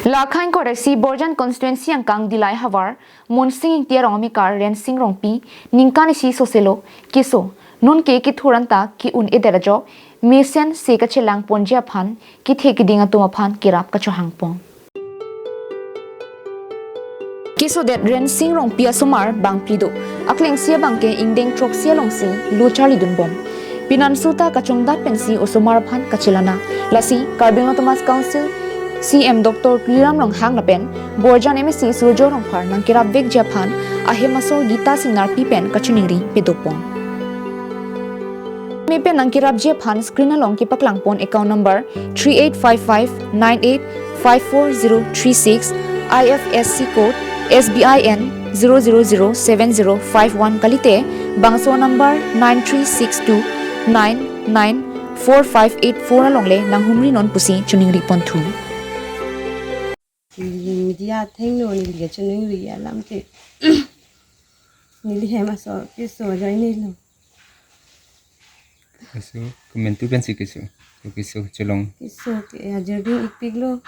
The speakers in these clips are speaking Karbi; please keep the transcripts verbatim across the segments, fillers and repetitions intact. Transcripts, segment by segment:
La khain koresi Borjan constituency angkang Dillai havar, Monsing Ingti arong amekar Rensing Rongpi, ningkan isi soselo, keso, nonke kethur anta ke-un-edet ajok, mesen se kachelang ponji aphan, kethe keding atum aphan kerap kachohangpon. Kesodet Rensing Rongpi asomar bang phli do. Aklengsi abangke ingdeng throksi alongsi lo charlidunbom. Pinansu ta kachongdat pensi osomar aphan kachelang-an. Lasi, Karbi Anglong Autonomous Council C M Doctor Tuliram Ronghang lapen Borjan M A C Surjya Rongphar nangkerapvekji aphan ahem asor Gita Singnarpi pen kachiningri pedopon. Mesen nangkerapji aphan screen along kepaklangpon account number three eight five five nine eight five four zero three six, I F S C code S B I N zero zero zero seven zero five one kalite bangso number nine three six two nine nine four five eight four alongle nanghumrinon pusi chiningriponthu. Media athengno neli kachiningri alam ke neli hem asor keso ajoinelo. Keso, komantu pensi keso? Ko keso chelong? Keso ke ajir ding-ikpiklo.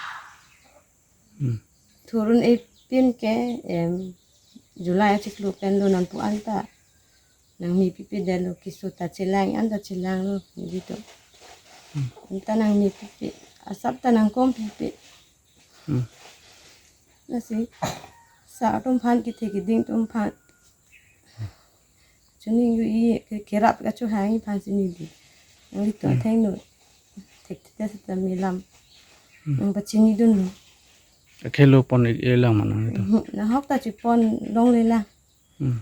Hmm. Thur-un-epin ke, em, July achiklo pen lo nangpu anta nangmepipedetlo, keso ta chelang anta chelanglo nelitum. Hmm. Anta nangmepipe, asap ta nangkompipe. Hmm. Lasi, sir atum aphan kethe keding atum aphan chiningri ke, kerap kachohangji aphansi neli nanglitum Hmm. athengno thekthe seta melam Hmm. nangpachinidunlo. Akhelo pon-ik-elang ma nanglitum? Hmm, nahok ta chepon longlelang. Hmm.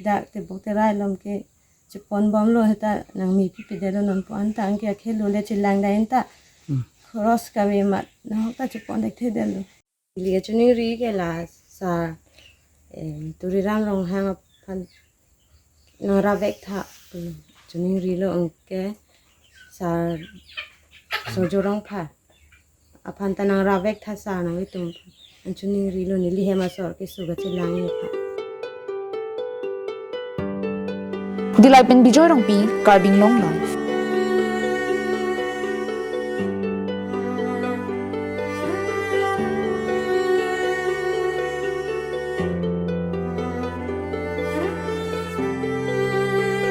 Dak tebok terai along ke cheponbomlo, seta nangmepipedetlo nonpu anta, anke akhelo le chelangdai anta. Hmm. Khoros kave amat nahok ta chepon thekthedetlo. Neli kachiningri ke la sir, em, Tuliram Ronghang aphan nangrapvek tha, hmm, chiningrilo, anke sir Surjya Rongphar aphan ta nangrapvek tha sir, nanglitum aphan chiningrilo, neli hem asor keso kachelangji aphan. Dillai pen Bijoy Rongpi, Karbi Anglong Live.